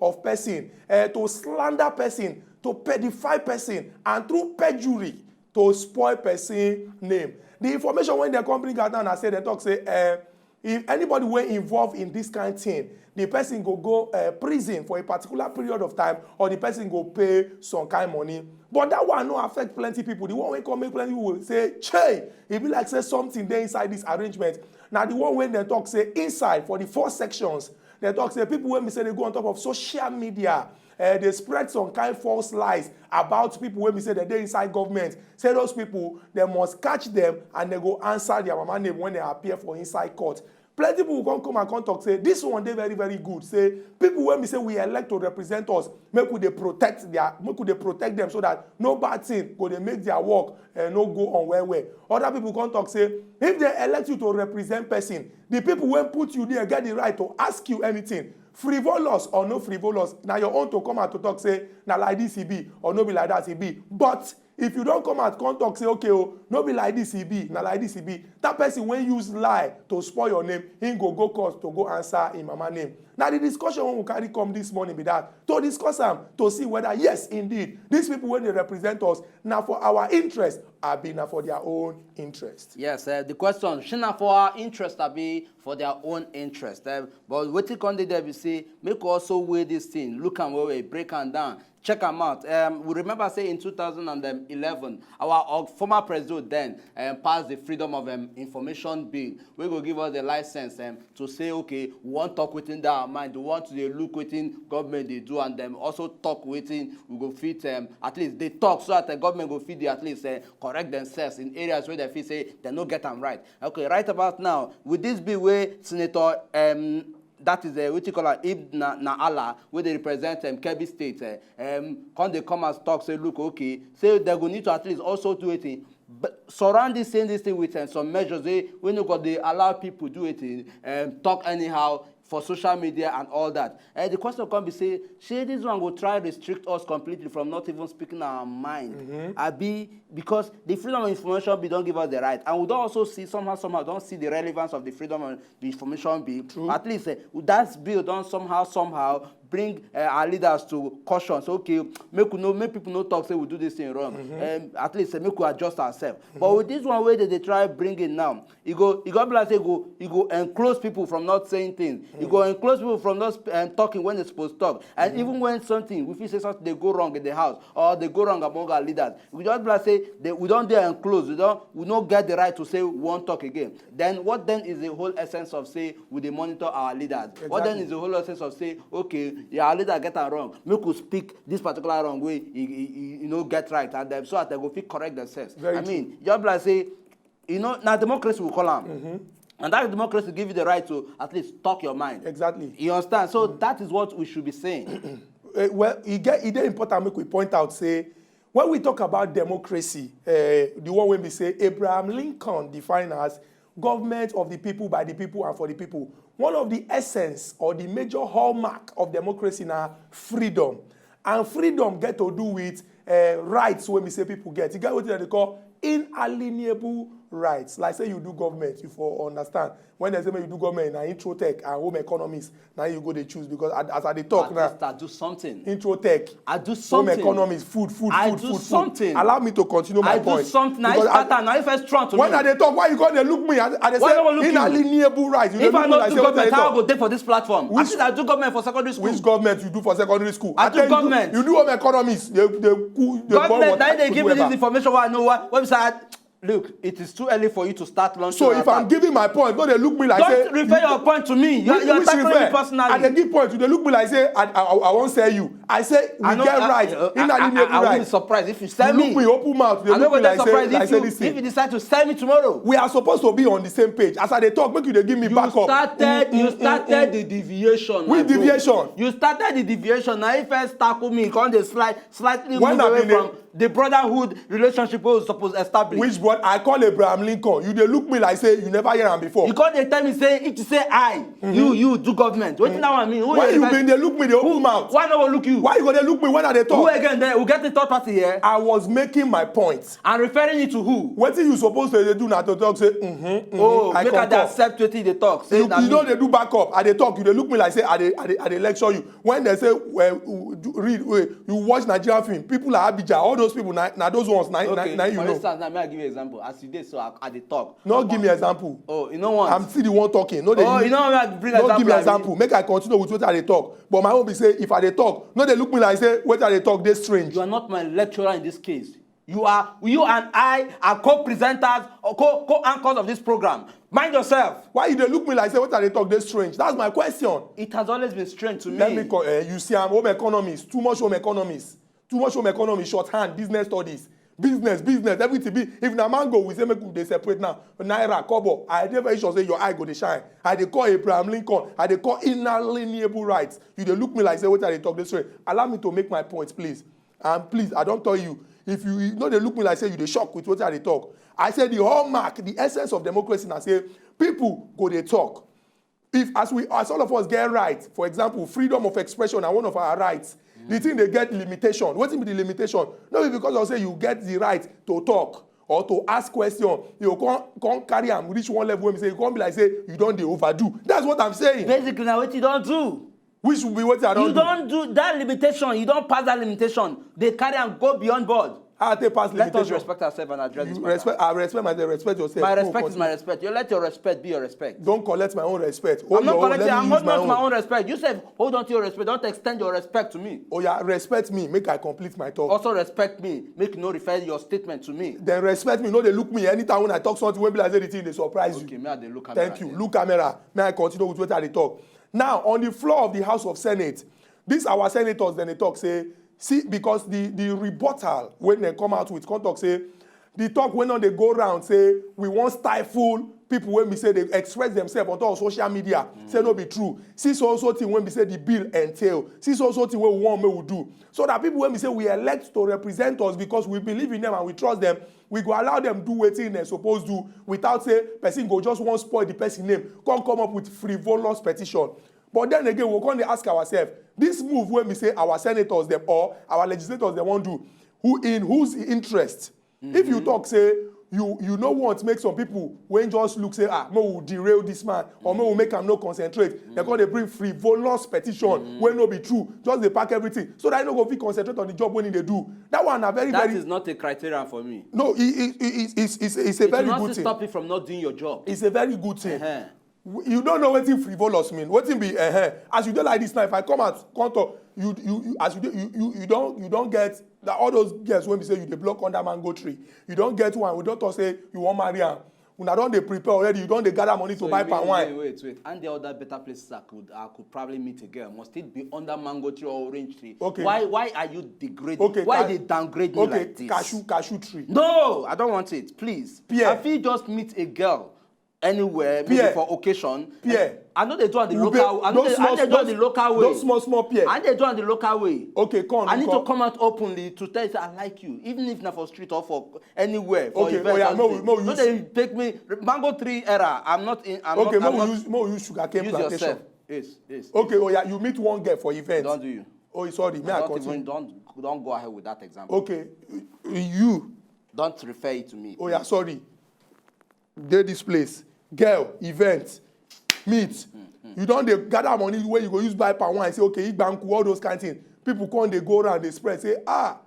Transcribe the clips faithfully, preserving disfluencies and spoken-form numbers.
Of person, eh, to slander person, to pedify person, and through perjury to spoil person name. The information when they come bring out now, I say they talk say, eh, if anybody were involved in this kind thing, the person go go uh, prison for a particular period of time, or the person go pay some kind money. But that one no affect plenty people. The one wey come make plenty people say, "Che, e be like say something dey inside this arrangement." Now the one when they talk say inside for the four sections, they talk say people when we say they go on top of social media, uh, they spread some kind false lies about people when we say that they inside government. Say those people, they must catch them and they go answer their mama name when they appear for inside court. Plenty people come come and come talk say this one dey very very good. Say people when we say we elect to represent us, make we dey protect their, make we dey protect them so that no bad thing go dey make their work uh, no go on well well. Other people come talk say if they elect you to represent person, the people when put you there get the right to ask you anything, frivolous or no frivolous. Now your own to come out to talk say na like this e be or no be like that e be. But if you don't come out come talk say okay oh, no be like this e be, na like this e be, that person when use lie to spoil your name, he go go court to go answer in mama name. Now the discussion when we carry come this morning be that to discuss am to see whether yes indeed these people when they represent us now for our interest, I be now for their own interest. Yes, uh, the question, shey na for our interest, I be for their own interest. Uh, but wetin come dey there be say make we also weigh this thing, look am well well, break am down, check am out. Um, we remember say in two thousand and eleven, our uh, former president then um, passed the Freedom of um, Information Bill, wey go give us the license um, to say okay, we wan talk wetin dey our mind, we want to dey look wetin government dey do, and dem also talk wetin we go fit um, at least dey talk so that the government go fit dey at least uh, correct themselves in areas where they feel say they no get am right. Okay, right about now with this bill wey Senator um, that is uh, wetin call am Ibn Naala wey dey represent um, Kebbi State uh, um, come dey come as talk say look okay, say they go need to at least also do wetin surround this same this thing with um, some measures wey wey no go dey allow people do wetin um, talk anyhow for social media and all that. Uh, the question come be say shey this one go try restrict us completely from not even speaking our mind? Mm-hmm. Abi because the Freedom of Information Bill don give us the right, and we don also see somehow somehow don see the relevance of the Freedom of Information Bill. True. At least uh, that bill don somehow somehow bring uh, our leaders to caution, so okay, make we no make people no talk say we do this thing wrong. Mm-hmm. Um, at least uh, make we adjust ourselves. Mm-hmm. But with this one wey they dey try bring in now, e go e go be like say e go e go enclose people from not saying things. E go enclose people from not um, talking when they suppose talk. And even when something we feel say something dey go wrong in the house or dey go wrong among our leaders, we just be like say they, we don dey enclosed, we don we no get the right to say we wan talk again. Then what then is the whole essence of say we dey monitor our leaders? What then is the whole essence of say okay, yeah, our leader get am wrong, make we speak this particular wrong way e e e e no get right, and dem so that dem go fit correct themselves? Very true. I mean, just be like say you know na democracy we call am. Mm-hmm. And that democracy give you the right to at least talk your mind. Exactly. You understand? So that is what we should be saying. Eh, well, e get e dey important make we point out say when we talk about democracy, eh, the one wey be say Abraham Lincoln define as government of the people, by the people, and for the people, one of the essence or the major hallmark of democracy na freedom. And freedom get to do with uh, rights wey be say people get. E get wetin dem dey call inalienable rights. Like say you do government, you for understand. When dem say make you do government, na introtech and home economics, na you go dey choose because as I dey talk now, I do something. Introtech, I do something. Home economics, food, food, I food, do food, something. Food. Allow me to continue my point. I do something. Na if pattern, na if first strong to me. When I dey talk, why you go dey look me? I dey say inalienable rights. If I no do government, how I go dey for this platform? Which, I think I do government for secondary school. Which government you do for secondary school? I do government. You do home economics. They they cool. Government na dey give me this information wey I know why. Website. Look, it is too early for you to start launching. So if I'm giving my point, no, they look me like say. Don't refer your point to me. You are attacking me personally. I dey give point. You dey look me like say I I I wan sell you. I say we get right. Inalienable right. I will be surprised if you sell me. You look me open mouth. You dey look me like say like say this thing. If you decide to sell me tomorrow. We are supposed to be on the same page. As I dey talk, make you dey give me backup. You started. You started the deviation. Which deviation? You started the deviation. Now if first tackle me, come dey slight slightly move away from the brotherhood relationship we suppose establish. Which But I call Abraham Lincoln. You dey look me like say you never hear am before. You come dey tell me say if you say I, you you do government. Wetin that one mean? Who Why dey you invite- been dey look me dey open Who- mouth? Why no go look you? Why you go dey look me when I dey Who talk? Again? Then we get the third party here. I was making my point. And referring it to who? Wetin you suppose to dey do na to talk say mm-hmm, mm-hmm, Oh, I make I dey concur. Accept wetin you dey talk. Say You, na you me. don dey do backup. I dey talk, you dey look me like say I dey I dey I dey lecture you. When they say well, you do- read wait, you watch Nigerian film, people like Abija, all those people na na those ones na na Okay, na you for know. Instance, now may I give you example. As you dey so, I, I dey talk. No give me example. Oh, you know what? I'm still the one talking. No dey Oh, use- you know what? Bring no example. give me Abi? Example. Make I continue with what I dey talk. But my own be say if I dey talk, no dey look me like say what I dey talk dey strange. You are not my lecturer in this case. You are you and I are co-presenters or co co-anchors of this program. Mind yourself. Why you dey look me like say what I dey talk dey strange? That's my question. It has always been strange to me. Let me call uh, you see I'm home economist, too much home economist, too much home economist, shorthand, business studies, business, business, everything be if na mango we say make we dey separate now, naira, kobo, I dey very sure say your eye go dey shine. I dey call Abraham Lincoln, I dey call inalienable rights. You dey look me like say what I dey talk dey strange. Allow me to make my point, please. And please, I don tell you, if you you no dey look me like say you dey shock with what I dey talk. I say the hallmark, the essence of democracy na say people go dey talk. If as we as all of us get right, for example, freedom of expression na one of our rights. The thing dey get limitation. Wetin be the limitation? No be because of say you get the right to talk or to ask question, you go come come carry am reach one level wey be say you come be like say you don dey overdo. That's what I'm saying. Basically, na wetin you don do. Which will be wetin I don You do. Don do that limitation. You don pass that limitation. They carry am go beyond board. How I take pass Let us limitation? Respect ourselves and address this You matter. Respect, I respect myself, respect yourself. My No, respect is continue. My respect. You let your respect be your respect. Don't collect my own respect. I'm Hold not your own, collecting. let me I'm use holding my on to my own. Own respect. You say hold on to your respect. Don't extend your respect to me. Oh yeah, respect me. Make I complete my talk. Also respect me. Make you no refer your statement to me. Then respect me. No dey look me anytime when I talk something wey be like say the thing dey surprise you. Okay, may I dey look Thank camera you. there. Look camera. May I continue with what I dey talk. Now on the floor of the House of Senate, these our senators then they talk say see because the the rebuttal when they come out with come talk say the talk wey no dey go round say we wan stifle people wey be say dey express themselves on top of social media say no be true, see so so thing wey be say the bill entail, see so so thing wey we wan make we do so that people wey be say we elect to represent us because we believe in them and we trust them, we go allow them do wetin dem suppose do without say person go just wan spoil the person name come come up with frivolous petition. But then again we come dey ask ourselves, this move wey be say our senators dem or our legislators dem wan do, who in whose interest? If you talk say you you no want make some people wey just look say ah make we derail this man or make we make am no concentrate, dem come dey bring frivolous petition wey no be true, just dey pack everything so that he no go fit concentrate on the job wey he dey do. That one na very That very is not a criterion for me. No, it, it, it, it's, it's, it's a It will very not good still thing. Stop you from not doing your job. It's a very good thing. Uh-huh. W- You don't know wetin frivolous mean. Wetin be uh-huh. As you dey like this now, if I come out, come talk, you you, you as you dey, you, you you don you don get that all those girls wey be say you dey block under mango tree. You don get one. We don talk say you wan marry am. Una don dey prepare already. You don dey gather money to So buy you palm mean- wine. Wait, wait, wait. And the other better places I could I could probably meet a girl. Must it be under mango tree or orange tree? Okay. Why why are you degrading? Okay, Why ca- they downgrade me Okay, like this? Cashew cashew tree. No, I don't want it. Please. Pierre. I fit just meet a girl anywhere, maybe Pierre. For occasion. Pierre. I know they do on the Ube- local. I know those they, I small- know they do on the those- local way. Those small small Pierre. I know they do on the local way. Okay, come. I need come. To come out openly to tell you say I like you, even if not for street or for anywhere. For Okay, event oh, yeah, or no, thing. no, No, use- they take me mango tree era. I'm not in. I'm Okay, not, I'm make we not, use make we use sugarcane use plantation. Yourself. Yes, yes. Okay, oh yeah, you meet one girl for event. Don't do you. Oh, sorry, may I Don't continue? Even don't don't go ahead with that example. Okay, you Don't refer it to me. Oh yeah, sorry. Dey this place, girl, event, meet. You don dey gather money wey you go use buy palm wine, say okay, igbanku, all those kind things. People come dey go around dey spread say ah,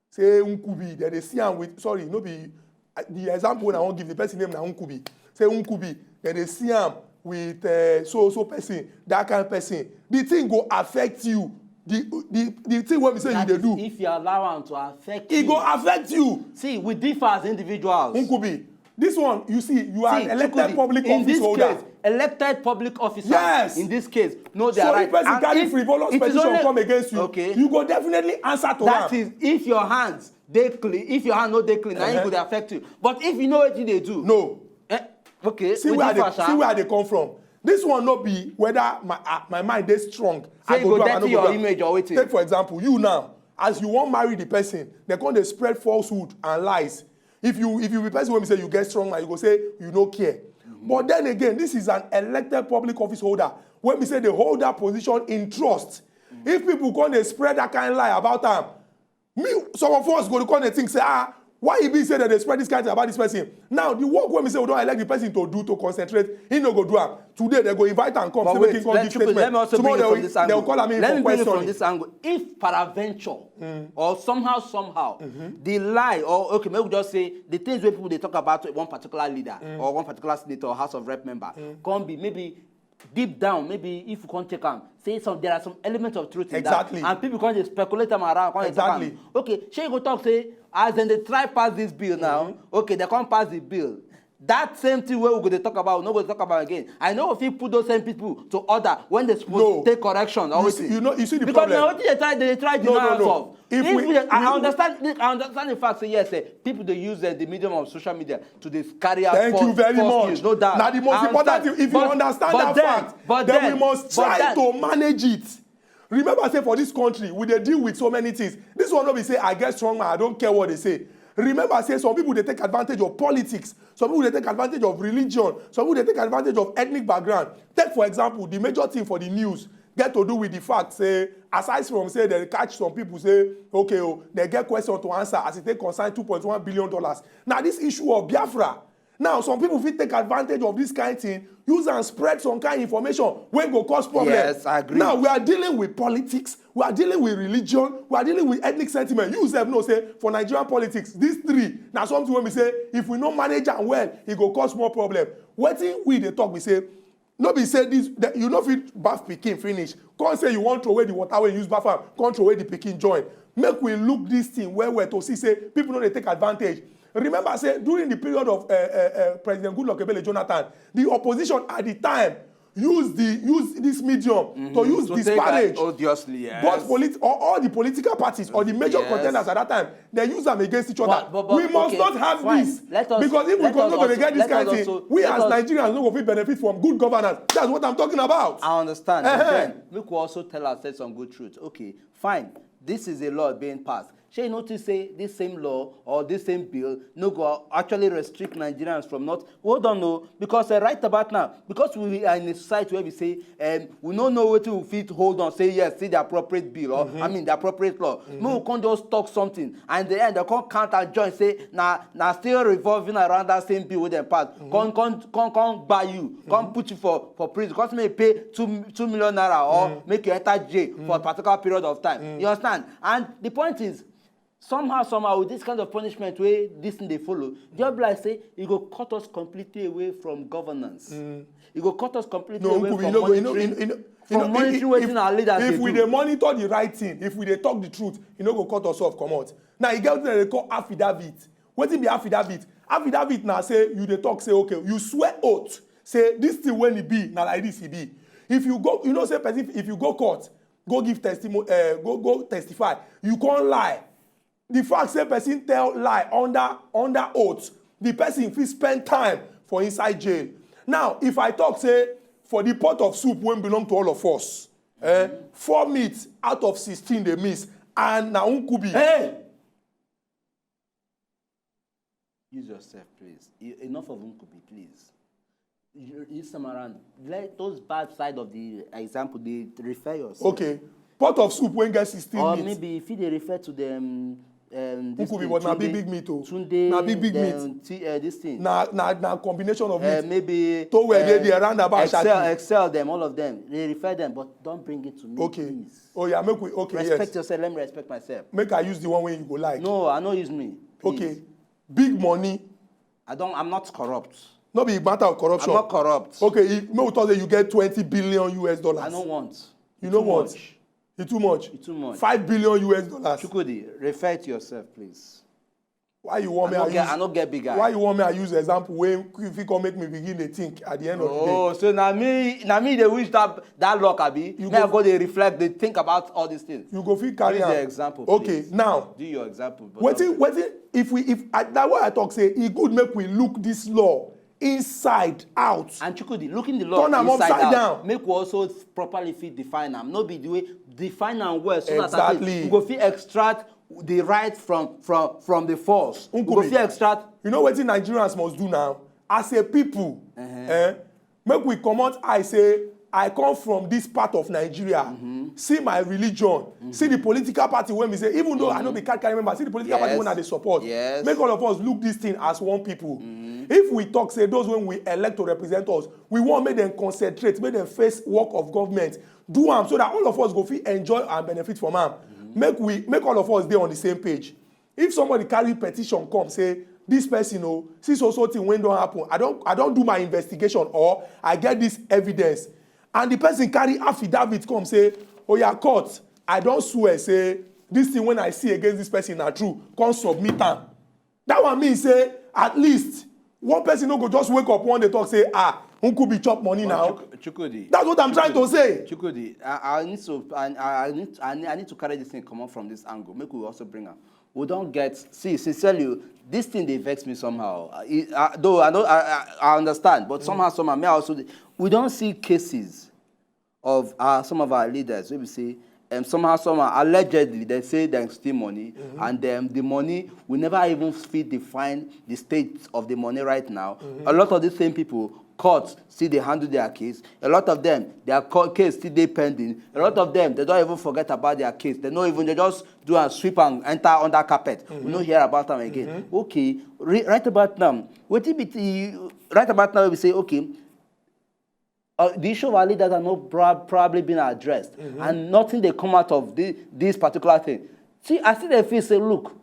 say nkubi, dem dey see am with sorry, no be uh, the example wey I wan give, the person name na nkubi. Say nkubi, dem dey see am with uh, so so person, that kind person. The thing go affect you. The the the thing wey be say you That dey is, do, if you allow am to affect e you. Go affect you. See, we differ as individuals. Nkubi, this one you see, you are See, an elected Chukwudi, public in office this holder. Case, elected public officer. Yes. In this case, no, they So are if right. person And carry if frivolous it is petition only- come against you, Okay. You go definitely answer to That am. Is if your hands dey clean, if your hand no dey clean, na Uh-huh. It go dey affect you. But if you know wetin you dey do, No. Eh, okay, See we where I differ, dey sha. See where I dey come from. This one no be whether my uh, my mind dey strong. Say I you go go do am, I no dirty go your do am. Image or wetin. Take for example, you now, as you wan marry the person, dem come dey spread falsehood and lies. If you if you be person wey be say you get strong mind, you go say you no care. But then again, this is an elected public office holder wey be say dey hold that position in trust. If people come dey spread that kind lie about am, me, some of us go come dey think say, ah, why e be say dem dey spread this kind thing about this person? Now the work wey be say we don elect the person to do, to concentrate, he no go do am. Today dem go invite am come, say make he come give statement. Tomorrow dem go call am in for questioning. Let me bring it from this angle. If peradventure or somehow somehow the lie, or okay, make we just say the things wey people dey talk about one particular leader or one particular senator or House of Rep member come be maybe deep down, maybe if you come check am, say some, there are some elements of truth in that. Exactly. And people come dey speculate am around, come dey talk am. Exactly. Okay, shey you go talk say as dem dey try pass this bill now, okay, dem come pass the bill. That same thing wey we go dey talk about, we no go dey talk about again. I no go fit put those same people to order when dem suppose take correction or wetin. You see, you know, you see the problem. Because na wetin dem try, dem dey try deny us of. If we, I understand, I understand the fact say yes, eh, people dey use, eh, the medium of social media to dey carry out false news, no doubt. Thank you very much. Na the most important thing. If you understand that fact, then we must try to manage it. Remember say for this country, we dey deal with so many things. This one no be say I get strong mind, I don't care what they say. Remember say some people dey take advantage of politics, some people dey take advantage of religion, some people dey take advantage of ethnic background. Take for example, the major thing for the news get to do with the fact say, aside from say dem catch some people say, okay, oh, dem get question to answer as e take concern two point one billion dollars. Now this issue of Biafra, now some people fit take advantage of this kind thing, use and spread some kind information wey go cause problem. Yes, I agree. Now we are dealing with politics, we are dealing with religion, we are dealing with ethnic sentiment. You sef know say for Nigerian politics, these three na something wey be say if we no manage am well, e go cause more problem. Wetin we dey talk be say, no be say this, that you no fit baff pikin finish, come say you wan throw away the water wey you use baff am, come throw away the pikin join. Make we look this thing well well to see say people no dey take advantage. Remember say during the period of, uh, uh, uh, President Goodluck Ebele Jonathan, the opposition at the time use the, use this medium to use disparage. Obviously, yes. Both polit-, or all the political parties or the major contenders at that time, they use them against each other. We must not have this, because if we continue to get this kind of thing, we as Nigerians no go fit benefit from good governance. That's what I'm talking about. I understand. But then, make we also tell ourselves some good truth. Okay, fine. This is a law being passed. Shey you notice say this same law or this same bill no go actually restrict Nigerians from not, hold on, no, because, uh, right about now, because we are in a society where we say, um, we no know wetin we fit hold on, say yes, see the appropriate bill, or I mean the appropriate law. Make we come just talk something, and the end they come counter join say na, na still revolving around that same bill wey dem pass. Come, come, come, come buy you, come put you for, for prison, come make you pay two, two million naira, or make you enter jail for a particular period of time. You understand? And the point is, somehow, somehow, with this kind of punishment wey this thing dey follow, just be like say e go cut us completely away from governance. E go cut us completely away from monitoring, from monitoring wetin our leaders dey do. If we dey monitor the right thing, if we dey talk the truth, e no go cut us off comot. Now e get wetin dem dey call affidavit. Wetin be affidavit? Affidavit na say you dey talk say, okay, you swear oath say this thing when e be, na like this e be. If you go, you know say person, if you go court, go give testimony, uh, go, go testify, you can't lie. The fact say person tell lie under, under oath, the person fit spend time for inside jail. Now, if I talk say for the pot of soup wey belong to all of us, eh, four meat out of sixteen dey miss, and na nkubi. Hey! Use yourself, please. E-, enough of nkubi, please. You, you some around. Let those bad side of the example, they refer yourself. Okay. Pot of soup wey get sixteen meat. Or maybe if you dey refer to them, um, this nkubi, but na big, big meat o. Tunde, na big, big meat. This thing. Na, na, na combination of meat. Maybe Towe dey there, roundabout, Excel, Shaki. Excel them, all of them. They refer them, but don't bring it to me, please. Okay. Oh yeah, make we, okay, yes. Respect yourself, let me respect myself. Make I use the one wey you go like. No, I no use me, please. Okay. Big money. I don't, I'm not corrupt. No be matter of corruption. I'm not corrupt. Okay, if, make we talk say you get twenty billion U S dollars. I no want. You no want. E too much. E too much. E too much. Five billion U S dollars. Chukwudi, refer to yourself, please. Why you want me I use, I no get big eye. Why you want me I use example wey fit come make me begin dey think at the end of the day? Oh, so na me, na me dey wish that, that luck, abi? Me I go dey reflect, dey think about all these things. You go fit carry am. Use your example, please. Okay, now. Do your example, but wetin, wetin if we, if I, na why I talk say e good make we look this law inside out. And Chukwudi, looking the law inside out, make we also properly fit define am. No be the way, define am well so that at least we go fit extract the right from from from the force. We go Nkubi. Fit extract. You know wetin Nigerians must do now? As a people, eh, make we comot eye say, I come from this part of Nigeria. See my religion. See the political party wey be say, even though I no be Kakari member, see the political party Yes. Wey I dey support. Yes. Make all of us look this thing as one people. If we talk say those wey we elect to represent us, we wan make dem concentrate, make dem face work of government, do am so that all of us go fit enjoy and benefit from am. Make we make all of us dey on the same page. If somebody carry petition come say, this person o, see so so thing wey don happen, I don I don do my investigation, or I get this evidence, and the person carry affidavit come say, oya, court, I don swear say this thing wey I see against this person na true, come submit am. That one mean say at least one person no go just wake up one day talk say, ah, Nkubi chop money now. Chuk- Chukwudi. That's what I'm trying to say. Chukwudi, I, I need to, I, I need, I need, I need to carry this thing comot from this angle. Make we also bring am. We don get, see, sincerely, this thing dey vex me somehow. Uh, it, uh, though I know, I, I, I understand, but somehow, somehow, me also, dey- we don see cases of uh, some of our leaders wey be say, um, somehow, somehow, allegedly, they say dem steal money, and um, the money, we never even fit define the state of the money right now. A lot of these same people, court still dey handle their case. A lot of them, their court case still dey pending. A lot of them, they don even forget about their case. They no even, they just do and sweep and enter under carpet. We no hear about am again. Okay, re- right about now, wetin be the, right about now we say, okay, uh, the issue of our leaders are not prob- probably being addressed, and nothing dey come out of the, this particular thing. See, I still dey feel say, look,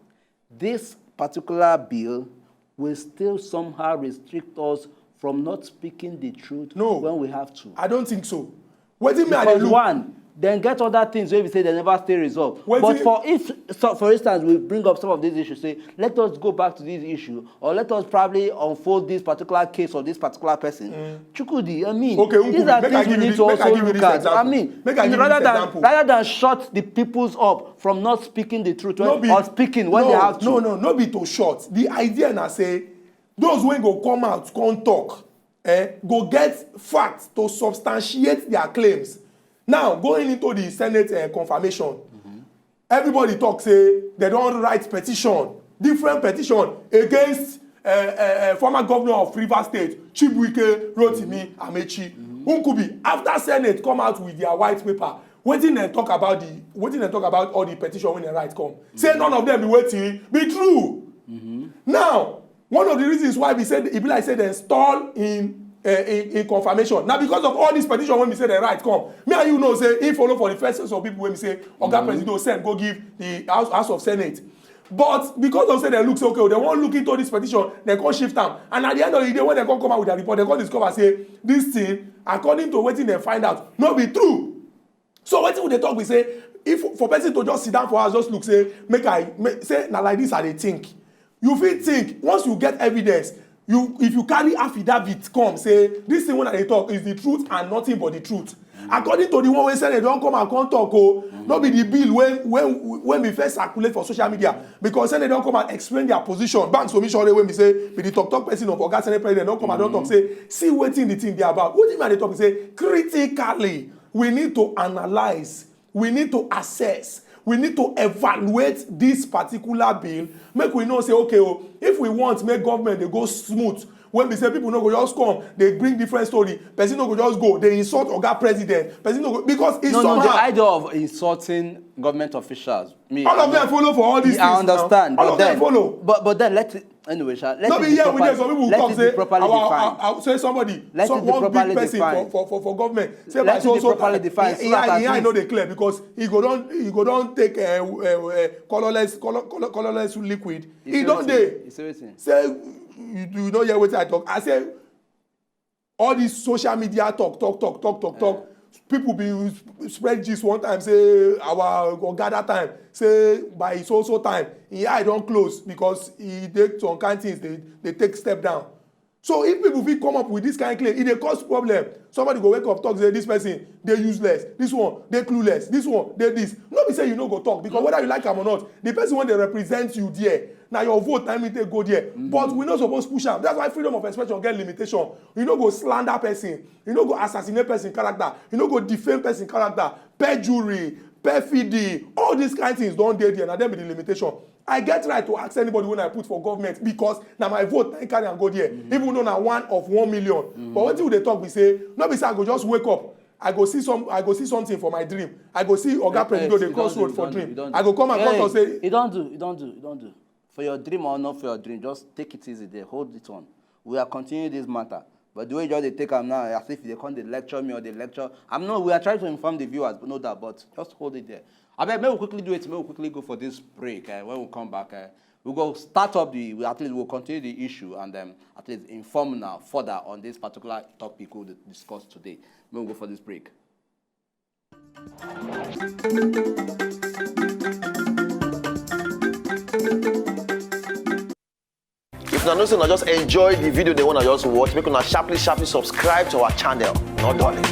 this particular bill will still somehow restrict us from not speaking the truth No. When we have to. I don't think so. Wetin me I dey Because look. One, dem get other things wey be say dem never still resolve. Wetin- But for if, so for instance, we bring up some of these issues, say, let us go back to this issue, or let us probably unfold this particular case of this particular person. Chukwudi, I mean, Okay, Nkubi, these are make I things we give you need this- to make I also give you look this at. Example. I mean, Make I give you rather this than example. Rather than shut the people's up from not speaking the truth when, No be or speaking when no, they have to. No, no, no be to short. The idea na say those wey go come out come talk, eh, go get facts to substantiate their claims. Now, going into the Senate, eh, confirmation, everybody talk say they don write petition, different petition against, eh, eh, eh, former governor of Rivers State, Chibuike Rotimi Amechi. Nkubi, after Senate come out with their white paper, wetin dem talk about the wetin dem talk about all the petition wey dem write come? Say none of them be wetin be true. Now, one of the reasons why we say e be like say dem stall in, eh, in in confirmation na because of all this petition wey be say dem write come. Me and you know say he follow for the first set of people wey be say Oga Presido send go give the House, House of Senate. But because of say dem look say, okay, dem wan look into this petition, dem come shift am, and at the end of the day, when dem come come out with their report, dem come discover say this thing, according to wetin dem find out, no be true. So wetin we dey talk be say, if for person to just sit down for house, just look say, make I make, say na like this I dey think. You fit think, once you get evidence, you, if you carry affidavit come say this thing wey I dey talk is the truth and nothing but the truth, according to the one wey Senate don come and come talk o, no be the bill wey wey wey we first circulate for social media, because Senate don come and explain their position. Banks Omisore wey be say be the talk talk person of Oga Senate President don come and don talk say, see wetin the thing dey about. Wetin me I dey talk be say, critically, we need to analyse, we need to assess, we need to evaluate this particular bill, make we know say, okay o, if we want make government dey go smooth, wey be say people no go just come dey bring different story, person no go just go dey insult Oga President, person no go, because it's No, no, the somehow idea of insulting government officials. Me, all I of them know- follow for all these Yeah, I things now. Understand, All but of then, them follow. But but then let it, anyway, sha, let No it be be here we properly, dey. Some people let talk it say be properly our, defined. our, our say somebody, Let some it be one big properly person for, defined. for, for, for government say Let by it so be so properly time, defined, he, so that at he, he no least dey clear because he go don he go don take, uh, uh, uh, colorless color, color, colorless liquid. You He see don wetin- dey you see wetin? Say you, you no hear wetin I talk. I say all this social media talk talk talk talk talk talk. People be sp- spread gist one time say our oga that time say by so so time him eye don close because he dey some kind things dey dey take step down. So if people fit come up with this kind claim, e dey cause problem. Somebody go wake up talk say this person dey useless, this one dey clueless, this one dey this. No be say you no go talk, because whether you like am or not, the person wey dey represent you there, na your vote na him take go there. But we no suppose push am. That's why freedom of expression get limitation. You no go slander person, you no go assassinate person character, you no go defame person character, perjury, perfidy, all these kind things don dey there. Na dem be the limitation. I get right to ask anybody when I put for government because na my vote na carry am go there, even though na one of one million. But wetin we dey talk be say, no be say I go just wake up, I go see some, I go see something for my dream. I go see Oga Presido dey cross road for dream. I go come and come talk say, you don't do, you don't do, you don't do. For your dream or not for your dream, just take it easy there. Hold it on. We are continuing this matter. But the way you just dey take am now, as if they come dey lecture me or dey lecture. I'm no, we are trying to inform the viewers, but no doubt, but just hold it there. I bet maybe we quickly do it, maybe we quickly go for this break. Eh, when we come back, eh, we go start up the, we, at least we'll continue the issue and um, at least inform now further on this particular topic we'll discuss today. Maybe we go for this break. If una know say una just enjoy the video, they wanna just watch, make una sharply sharply subscribe to our channel. No darling.